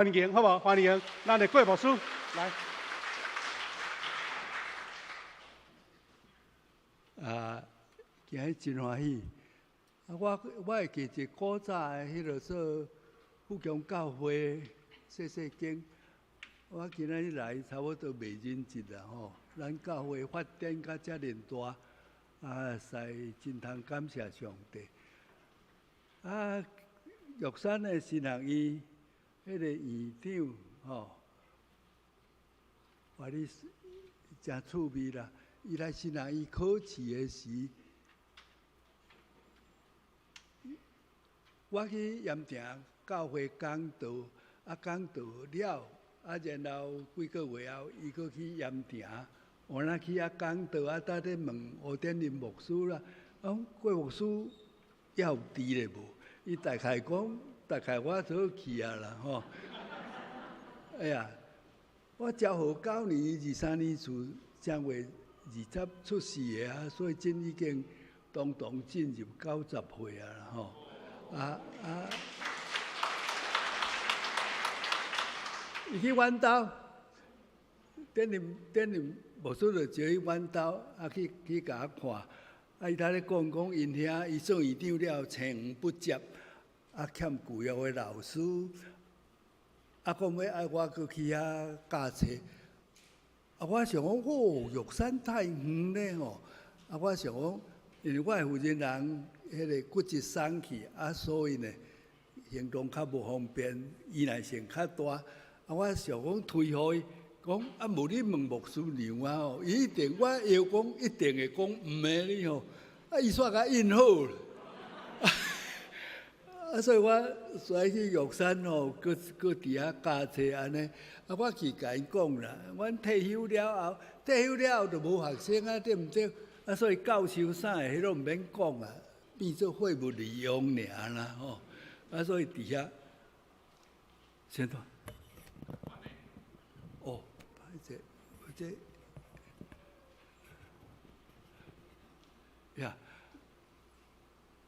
歡迎，好無？歡迎，咱的郭牧師來。啊，今日真歡喜。啊，我會記得古早的彼个做富強教會細細間，我今仔日來差不多袂認得啦吼。咱教會發展甲遮爾大，啊，實真通感謝上帝。啊，玉山的神學院彼个院長吼，話你誠趣味啦。伊來神學院考試的時，我去鹽埕教會講道，啊講道了，啊然後幾個月後，伊閣去鹽埕，我若去遐講道，啊搭咧問吳典林牧師啦，講郭牧師猶有佇咧無？伊大概講，大概我早去啊啦吼。哎呀，我昭和9年23年厝正月二十出世的啊，所以真已經當當進入90歲啊啦吼。啊啊！伊去阮兜，典林典林牧師就招去阮兜，啊去去共我看。啊伊頭咧講講，𪜶兄伊做院長了，青黃不接，啊欠舊約的老師，啊講欲愛我閣去遐教冊。啊我想講，哦，玉山太遠咧吼。啊我想講，因為我的負責人彼个骨質鬆去，啊所以呢行動較無方便，依賴性較大。啊我想講推予伊，講啊無你問牧師娘啊吼，伊一定我會曉講，一定會講毋的你吼。啊伊煞共應好。啊所以我煞去玉山吼，閣閣佇遐教冊按呢。啊我去共𪜶講啦，阮退休了後，退休了後就無學生啊，對毋對？啊，所以教授啥的，彼攏毋免講啊，變做廢物利用爾啦吼。啊，所以佇遐，先怎？哦，歹勢，這，呀，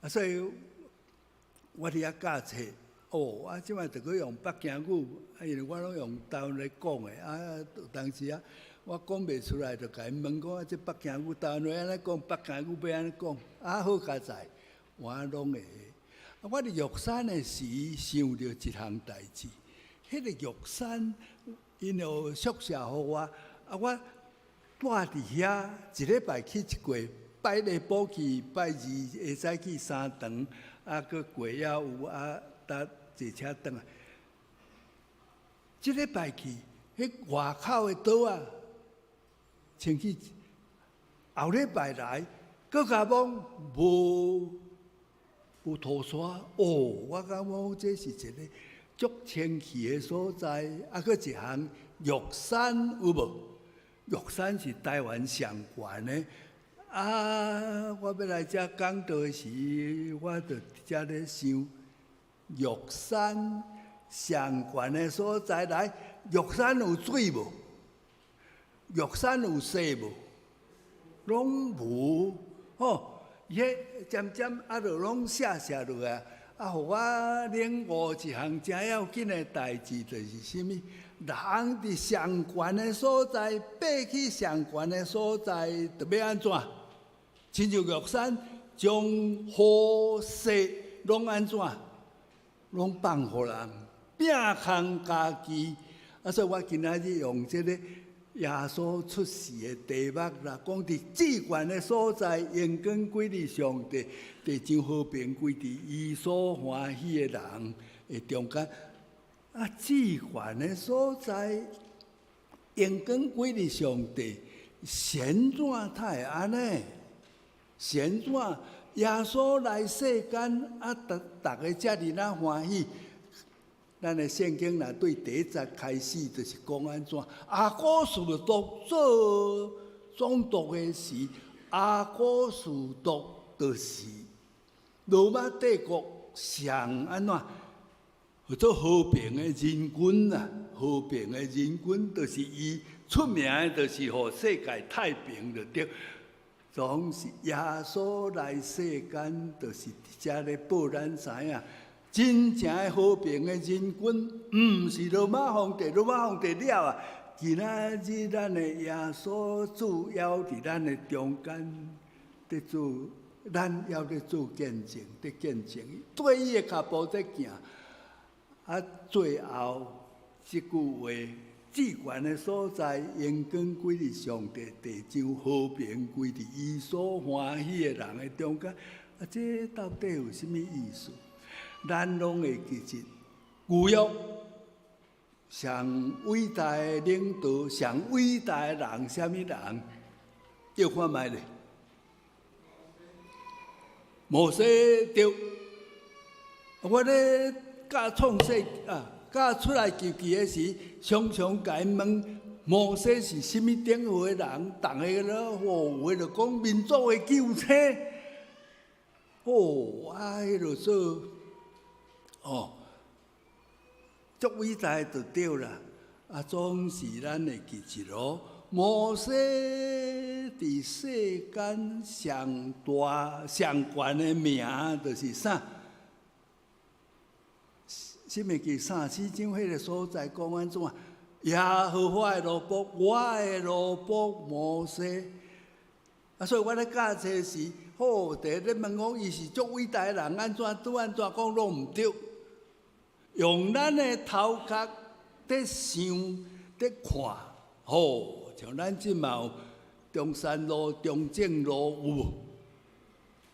啊，所以我佇遐教冊，哦，啊，這擺就閣用北京語，啊，因為我攏用台灣來講的，啊，當時啊，我講袂出來，就共𪜶問講啊，這北京語台灣話按呢講，北京語欲按呢講，啊，好佳哉，我攏會。啊，我佇玉山的時想著一項代誌，彼個玉山𪜶有宿舍予我，啊，我蹛佇遐一禮拜去一過，拜禮拜去，拜二下早去三頓，啊，閣過夜有啊，搭坐車轉來。這禮拜去，彼外口的桌仔，清去，後禮拜來，閣共講無無塗刷，哦，我感覺這是一个足清氣的所在，啊，閣一項玉山有無？玉山是台灣上懸的，啊，我欲來遮講道的時，我就佇遮咧想，玉山上懸的所在來，玉山有水無？玉山有雪無？攏無，吼！伊彼漸漸啊，就攏卸卸落來，啊，予我領悟一項誠要緊的代誌，就是啥物？人佇上懸的所在，爬去上懸的所在，就欲按怎？親像玉山將雨雪攏按怎？攏放予人，摒空家己。啊，所以我今仔日用這个耶穌出世的題目啦，講佇至懸的所在，榮光歸予上帝，地上和平歸佇伊所歡喜的人的中間。啊，至懸的所在，榮光歸予上帝，神怎才會按呢？神怎耶穌來世間啊？逐逐个遮爾仔歡喜。咱的聖經若對第一節開始，就是講按怎？亞古斯都做總督的時，亞古斯都就是羅馬帝國上按怎？做和平的人君啊，和平的人君就是伊出名的，就是予世界太平就對。總是耶穌來世間，就是佇遮咧報咱知影。真正的和平的仁君，毋是羅馬皇帝，羅馬皇帝了啊！今仔日咱的耶穌主猶佇咱的中間，佇做咱猶咧做見證，佇見證，綴伊的跤步佇行。啊，最後這句話，至懸的所在，榮光歸佇上帝，地上和平歸佇伊所歡喜的人的中間。啊，這到底有啥物意思？咱攏會記得舊約上偉大的領導、上偉大的人，啥物人？叫看覓咧？摩西對，我咧教創世啊，教出埃及記的時，常常共𪜶問摩西是啥物等號的人？逐个咯，哦，有的就講民族的救星，哦，啊，彼个做，哦，足偉大就對啦。啊，總是咱會記得咯。摩西佇世間上大上懸的名，就是啥？申命記34章彼个所在講按怎？耶和華的奴僕，我的奴僕摩西。啊，所以我咧教冊時，好，第一咧問講伊是足偉大的人，按怎拄按怎講攏毋對。用咱的頭殼佇想、佇看，吼，像咱這嘛有中山路、中正路有無？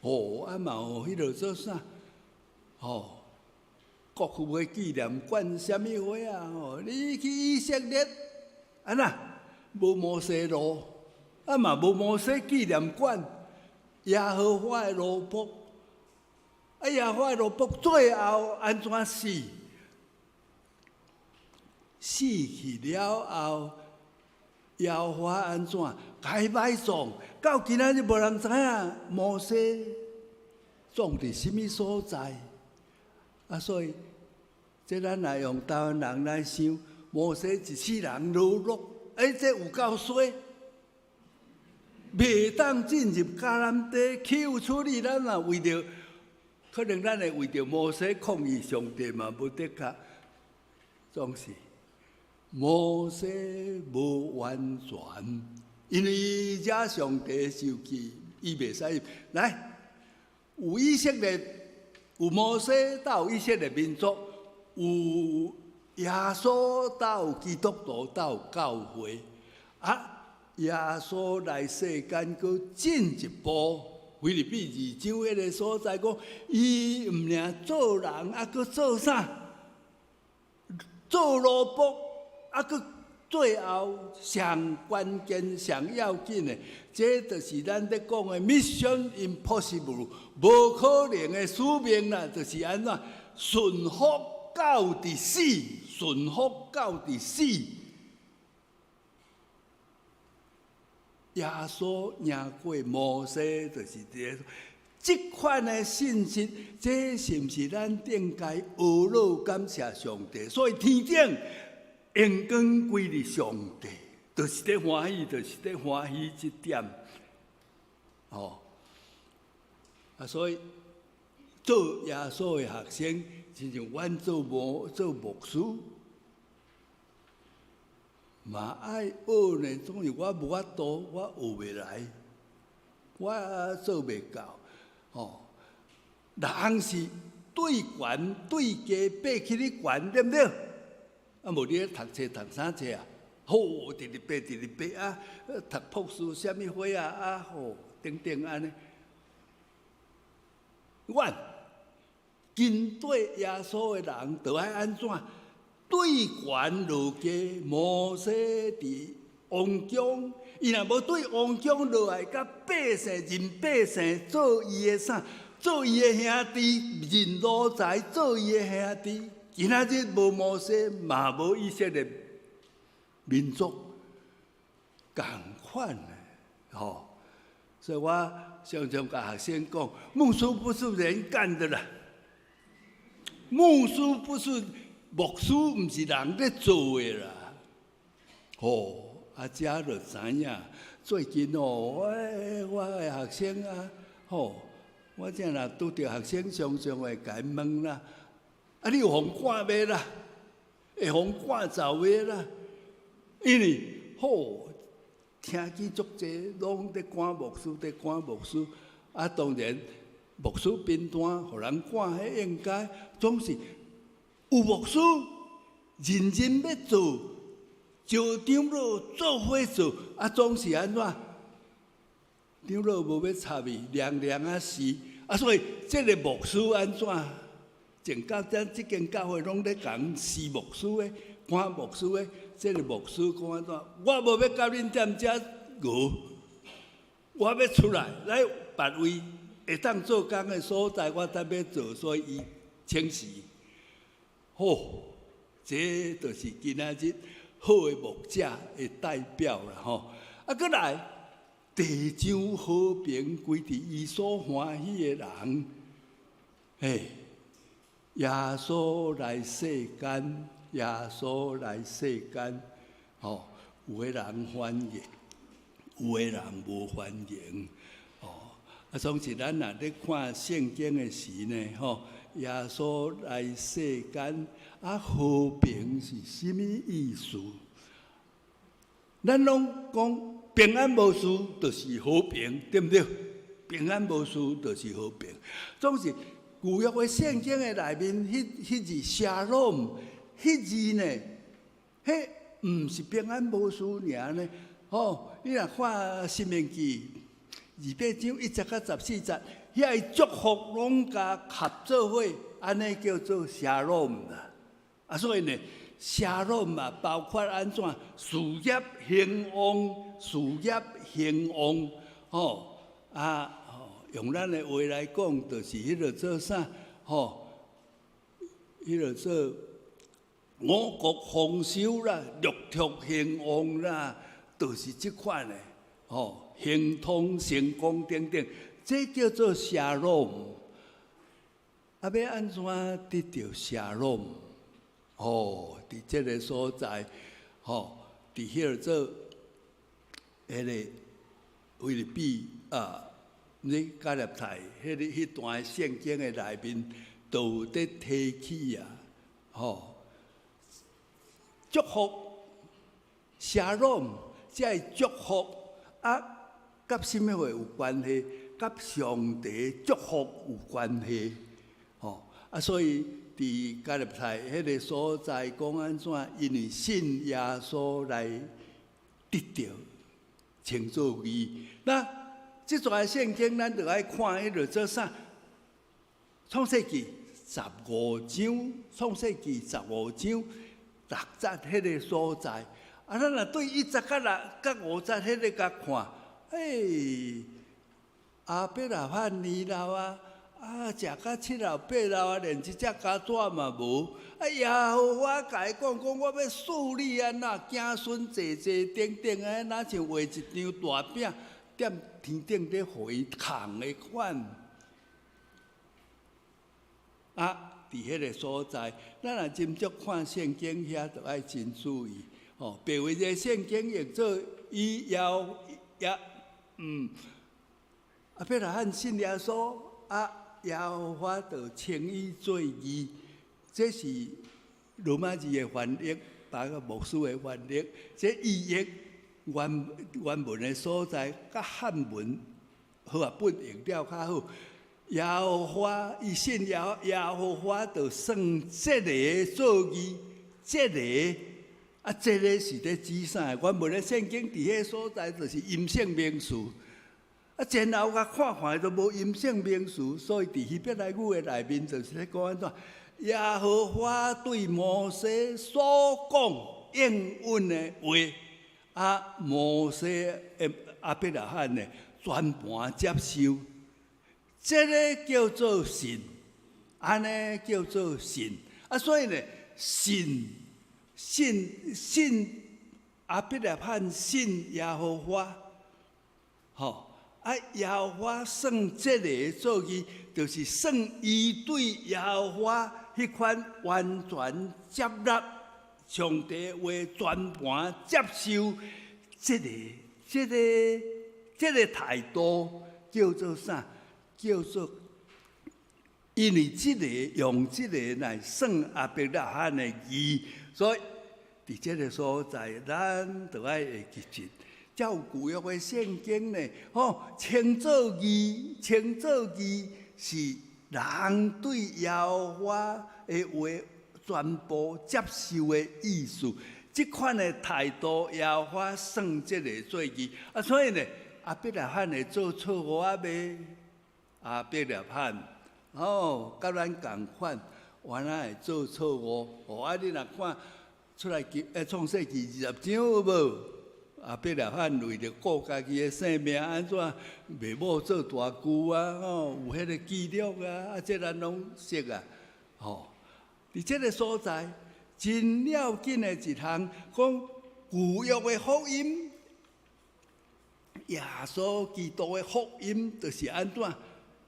吼，啊嘛有彼个做啥？吼，國父的紀念館啥物貨啊？吼，你去以色列，啊若無摩西路，啊嘛無摩西紀念館，耶和華的奴僕，啊耶和華的奴僕最後按怎死？死去了後，耶和華按怎？共伊埋葬，到今仔日無人知影摩西葬佇啥物所在。啊，所以這咱若用台灣人來想，摩西一世人勞碌，欸，這有夠衰，袂當進入迦南地，豈有此理！咱若為著，可能咱會為著摩西抗議上帝嘛，無的確，總是摩西無完全，因為伊惹上帝受氣，伊袂使來。有以色列，有摩西，才有以色列民族；有耶穌，才有基督徒，才有教會。啊，耶穌來世間，閣進一步，腓立比二章彼个所在講，伊毋爾做人，啊，閣做啥？做奴僕，啊，閣最後上關鍵、上要緊的，這就是咱咧講的 Mission Impossible，無可能的使命啦，就是按怎順服到佇死，順服到佇死。耶穌贏過摩西，就是這個。這款的信息，這是毋是咱應該學樂感謝上帝？所以天頂榮光歸予上帝，就是咧歡喜，就是咧歡喜這點。哦，啊，所以做耶穌的學生，親像阮做牧做牧師，嘛愛學呢。總是我無法度，我學袂來，我做袂到。哦，人是對懸對低爬起咧懸，對毋對？啊，無你咧讀冊讀啥冊啊？好，直直爬，直直爬啊！讀博士啥物貨啊？啊吼，等等按呢。阮跟綴耶穌的人，著愛按怎？對懸落低，摩西佇王宮，伊若無對王宮落來，共百姓任百姓做伊的啥？做伊的兄弟，任奴才做伊的兄弟。今仔日無摩西，嘛無以色列民族，仝款的吼。所以我常常共學生講，牧師不是人幹的啦，牧師不是牧師，毋是人咧做的啦。吼，啊，遮就知影。最近哦，我的學生啊，吼，我這若拄著學生，常常會共𪜶問啦。啊，你有予趕袂啦？會予趕走袂啦？因為好聽見足濟攏佇趕牧師，佇趕牧師。啊，當然牧師貧單，予人趕，彼應該總是有牧師認真欲做，招長老做伙做，啊，總是按怎？長老無欲插伊，涼涼仔死。啊，所以這个牧師按怎？前到這這間教會攏咧共死牧師的，趕牧師的，這个牧師講按怎？我無欲佮恁踮遮熬，我欲出來來別位會當做工的所在，我才欲做，所以伊請辭。好，這就是今仔日好的牧者的代表啦吼。啊，閣來，地將和平歸佇伊所歡喜的人，嘿，耶穌來世間，耶穌來世間，吼，有的人歡迎，有的人無歡迎，哦，啊，總是咱若咧看聖經的時呢，吼，耶穌來世間，啊，和平是啥物意思？咱攏講平安無事，就是和平，對毋對？平安無事就是和平，總是舊約的聖經的內面，彼彼字 shalom，彼字呢，彼毋是平安無事爾呢。吼，你若看申命記28章1節到14節，遐個祝福攏共合做伙，按呢叫做 shalom 啦。啊，所以呢，shalom 嘛，包括按怎事業興旺，事業興旺，吼啊，用咱的話來講，就是彼个做啥？吼，彼个做五穀豐收啦，六畜興旺啦，就是這款的，吼，亨通成功等等，這叫做 shalom。啊，欲按怎得著 shalom？吼，佇這个所在，吼，佇彼个做彼个腓立比啊，你加拉太彼个彼段聖經的內面，都有佇提起啊，吼，祝福 shalom，這个祝福啊，佮啥物貨有關係？佮上帝祝福有關係，吼啊，所以佇加拉太彼个所在講按怎？因為信耶穌來得著稱做義。那這段聖經咱著愛看彼个做啥？創世記十五章，創世記十五章六節彼个所在。啊，咱若對1節到6到5節彼个共看，欸，亞伯拉罕年老啊，啊，食甲七老八老啊，連一隻家紙嘛無。啊，耶和華共伊講講，我欲賜你按怎子孫濟濟等等啊，若像畫一張大餅，踮天頂咧予伊囥的款。啊，佇彼个所在，咱若斟酌看聖經遐，著愛真注意。吼，別位的聖經譯做以耶耶，亞伯拉罕信耶穌，啊，耶和華就稱伊做義，這是羅馬字的翻譯，包括牧師的翻譯，這意譯原原文的所在，佮漢文和合本譯了較好。耶和華伊信耶耶和華，就算這个做義，這个啊，這个是咧指啥？原文的聖經佇彼所在就是陰性名詞。啊，前後共看看都無陰性名詞，所以佇希伯來語的內面就是咧講按怎？耶和華對摩西所講應允的話，啊，摩西的亞伯拉罕呢，全盤接受，這个叫做信，按呢叫做信。啊，所以呢，信信信亞伯拉罕信耶和華，吼。啊！耶和華算這个做義，就是算伊對耶和華彼款完全接納上帝話，全盤接受這个、這个、這个態度，叫做啥？叫做因為這个用這个來算亞伯拉罕的義，所以佇這个所在，咱就愛會記得。照舊約的聖經呢，吼，稱做義，稱做義是人對耶和華的話全部接受的意思。這款的態度，耶和華算這个做義。啊，所以呢，亞伯拉罕會做錯誤啊袂？亞伯拉罕，哦，佮咱仝款，原來會做錯誤。哦，啊，你若看出來記，創世記20章有無？亞伯拉罕為著顧家己的性命，按怎賣某做大舅啊？吼，有彼个記錄啊！啊，這咱攏識啊！吼，佇這个所在，真要緊的一項，講舊約的福音，耶穌基督的福音，就是按怎？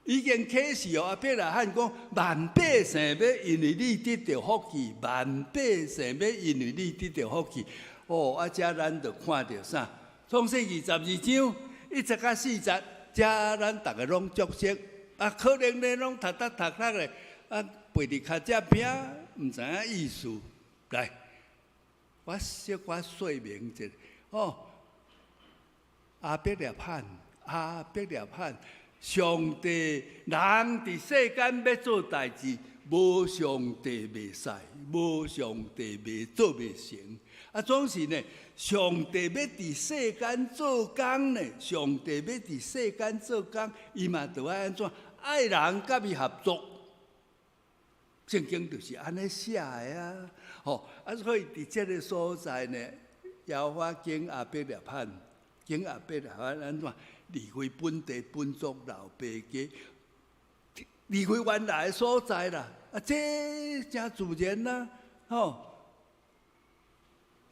已經啟示予亞伯拉罕講，萬百姓欲因為你得著福氣，萬百姓欲因為你得著福氣。哦，啊，遮咱就看著啥？創世記12章1節到4節，遮咱逐个攏足熟。啊，可能咧攏讀讀讀讀咧，啊，背佇跤脊餅，毋知影意思。來，我小可說明一下。哦，亞伯拉罕，亞伯拉罕，上帝人佇世間欲做代誌，無上帝袂使，無上帝袂做袂成。啊，總是呢，上帝欲佇世間做工呢，上帝欲佇世間做工，伊嘛著愛按怎？愛人佮伊合作。聖經就是按呢寫的啊，吼！啊，所以佇這个所在呢，耶和華揀亞伯拉罕，揀亞伯拉罕按怎？離開本地本族老爸家，離開原來的所在啦。啊，這誠自然啦，吼！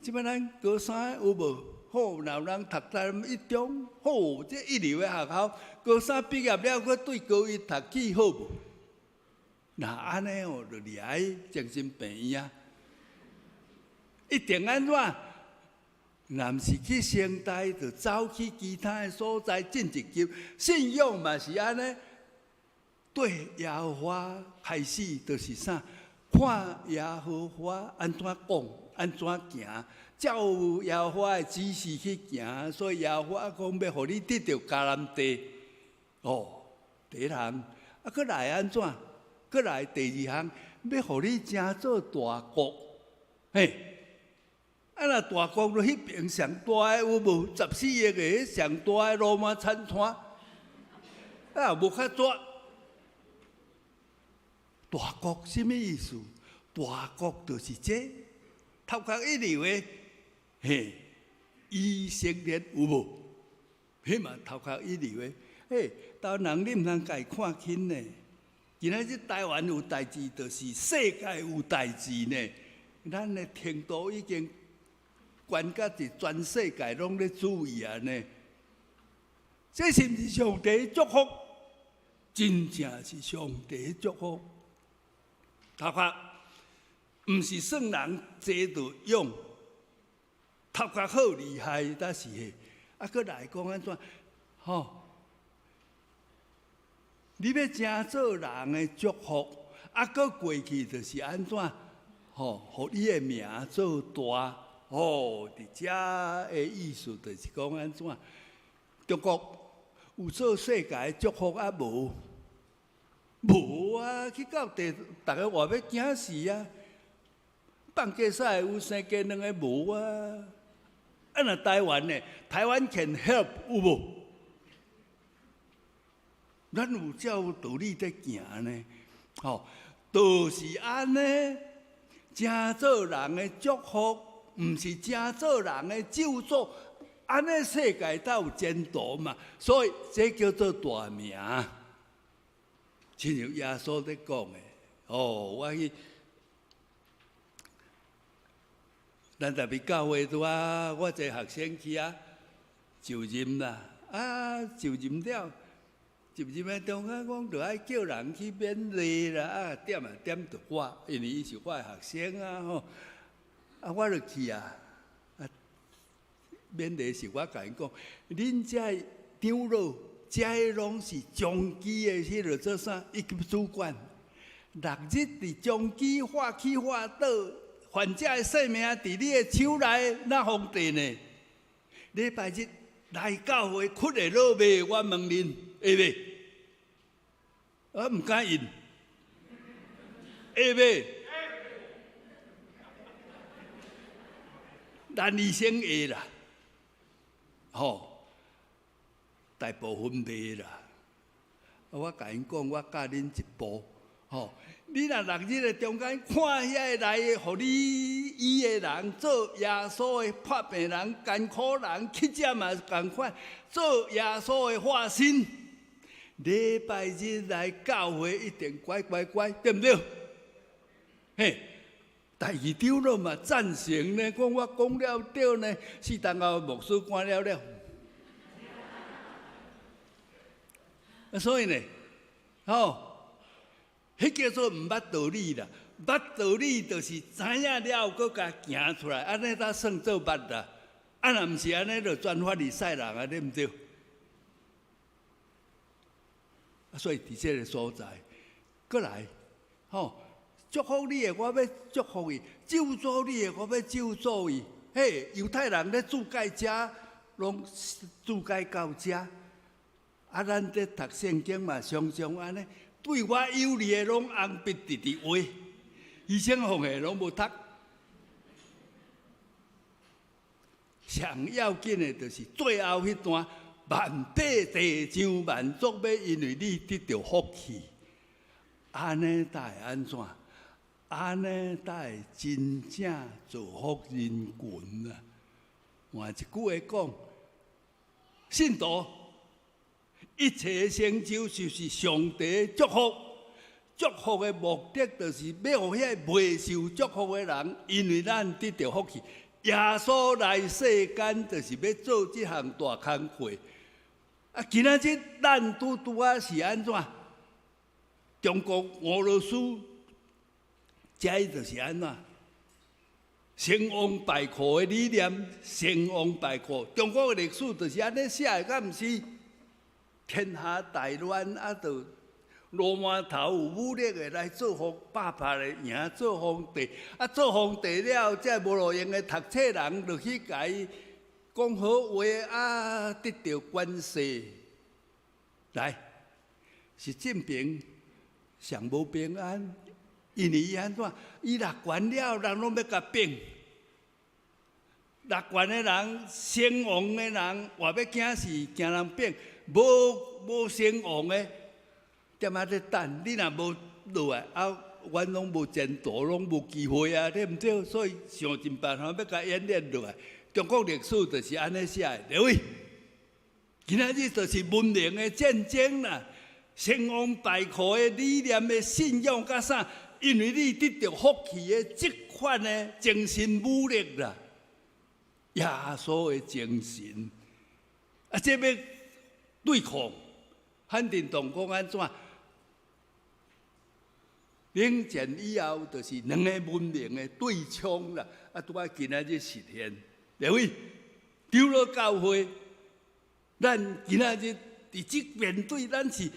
這擺咱高三有無？好，若有人讀台南一中，好，這一流的學校，高三畢業了，閣對高一讀起好無？若按呢哦，就掠去精神病院啊！一定按怎？若毋是去成大，就走去其他的所在進一級。信仰嘛是按呢，對耶和華開始就是啥？看耶和華按怎講，按怎行，照耶和華的指示去行。所以耶和華講欲予你得著迦南地，哦，第一項，啊，閣來按怎？閣來第二項，欲予你成做大國，嘿。啊！若大國就彼爿上大的有無？14億个彼上大的羅馬餐廳，啊，無較大。大國啥物意思？大國就是這頭殼一流的，嘿，以色列有無？彼嘛頭殼一流的，嘿，台灣人你毋通共伊看輕呢。今仔日台灣有代誌，就是世界有代誌呢。咱的程度已經懸甲佇全世界攏咧注意啊呢。這是毋是上帝祝福？真正是上帝祝福。頭殼毋是算人濟就勇，頭殼好厲害，但是嘿，啊，閣來講按怎？吼，你欲成做人的祝福，啊，閣過去就是按怎？吼，予你的名做大，吼，佇遮的意思就是講按怎？中國有做世界的祝福啊無？無啊！去到地，逐个話欲驚死啊！放雞屎有生雞卵的無啊？啊若台灣呢？台灣 can help 有無？咱有照道理佇行呢，吼，就是按呢，成做人的祝福，毋是成做人的咒詛，按呢世界才有前途嘛。所以這叫做大名，親像耶穌咧講的，哦，我去，咱特別教會拄啊，我一个學生去啊，就任啦，啊，就任了。就任的中間講，著愛叫人去勉勵啦，啊，點啊點著我，因為伊是我的學生啊吼，啊，我就去啊，啊，勉勵是我共𪜶講，恁遮長老，遮攏是長期的彼个做啥一級主管，六日佇終期化起化倒，患者的性命佇你的手內，哪方便呢？禮拜日來教會，困會落袂？我問恁會袂？我毋敢應，會袂？咱醫生會啦，吼，大部分袂啦。我共𪜶講，我教恁一步，吼，你若六日的中間看遐个來，予你醫的人做耶穌的破病人、艱苦人，乞食嘛仝款，做耶穌的化身。禮拜日來教會一定乖乖乖，對毋對？嘿，第二長老嘛贊成呢，講我講了對呢，4冬後牧師關了了。所以呢，吼，彼叫做毋捌道理啦，捌道理就是知影了，閣共行出來，按呢才算做捌啦。啊，若毋是按呢，就全法利賽人啊，對毋對？啊，所以佇這个所在，閣來，吼，祝福你的，我欲祝福伊；咒詛你的，我欲咒詛伊。嘿，猶太人咧註解遮，攏註解到遮。啊，咱咧讀聖經嘛，常常按呢，對我有利的攏紅筆直直畫，犧牲奉獻攏無讀。上要緊的，就是最後彼段。萬百地上萬族欲因為你得著福氣，按呢才會按怎？按呢才會真正造福人群啊！換一句話講，信徒一切成就就是上帝祝福，祝福的目的就是欲予彼个未受祝福的人，因為咱得著福氣。耶穌來世間就是欲做這項大工課。啊，今仔日咱拄拄仔是按怎？中國、俄羅斯，這就是按怎？成王敗寇的理念，成王敗寇。中國的歷史就是按呢寫的，敢毋是？天下大亂啊，就羅馬頭有武力的來做皇，爸爸的贏做皇帝。啊，做皇帝了，這無路用的讀冊人就去共伊講好話啊，得著權勢。來，習近平上無平安，因為伊按怎？伊掠權了，人攏欲共變。掠權的人、稱王的人，嘛欲驚死，驚人變。無無稱王的，踮遐咧等。你若無落來，啊，阮攏無前途，攏無機會啊，對毋對？所以想盡辦法欲共演練落來。中國歷史就是按呢寫的，對未？今仔日就是文明的戰爭啦，成王敗寇的理念的信仰佮啥？因為你得著福氣的這款的精神武力啦，耶穌的精神，啊，這欲對抗，反正當講按怎？冷戰以後就是兩个文明的對衝啦，啊，拄仔今仔日實現。各位，長老教會，咱今仔日佇這面對，咱是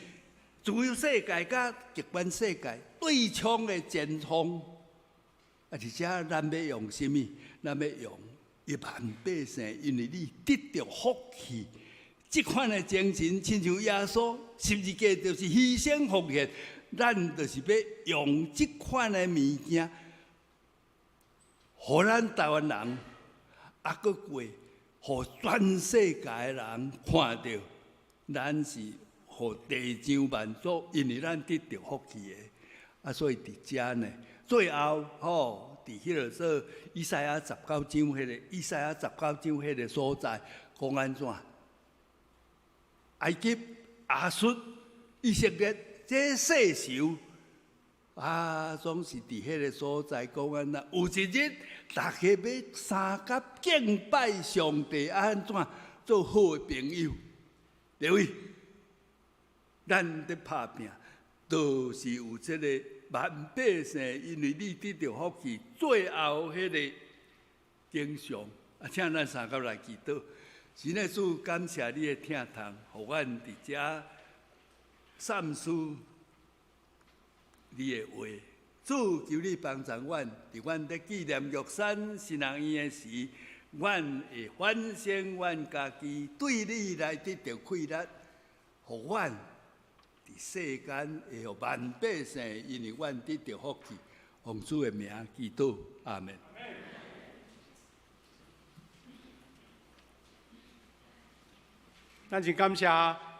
自由世界佮極權世界對衝的前鋒。啊，而且咱欲用啥物？咱欲用一萬百姓，因為你得著福氣，這款的精神，親像耶穌十字架就是犧牲奉獻，咱就是欲用這款的物件，予咱台灣人。啊，閣過，予全世界的人看著，咱是予地上萬族，因為咱得著福氣的。啊，所以佇遮呢，最後吼，佇彼个做以賽亞十九章彼个，以賽亞十九章彼个所在，講按怎？埃及、亞述、以色列，這世仇。啊，總是佇彼个所在講按怎？有一日，逐家欲相佮敬拜上帝，按怎做好的朋友？對未？咱佇拍拚，就是有這个萬百姓，因為你得著福氣，最後彼个景象。啊，請咱相佮來祈禱。神的主，感謝你的疼痛，予阮佇遮三思。你的話。主，求你幫助阮，佇阮咧紀念玉山神學院的時，阮會反省阮家己，對你來得著氣力，予阮佇世間會予萬百姓因為阮得著福氣。奉主的名祈禱，阿門。咱真感謝。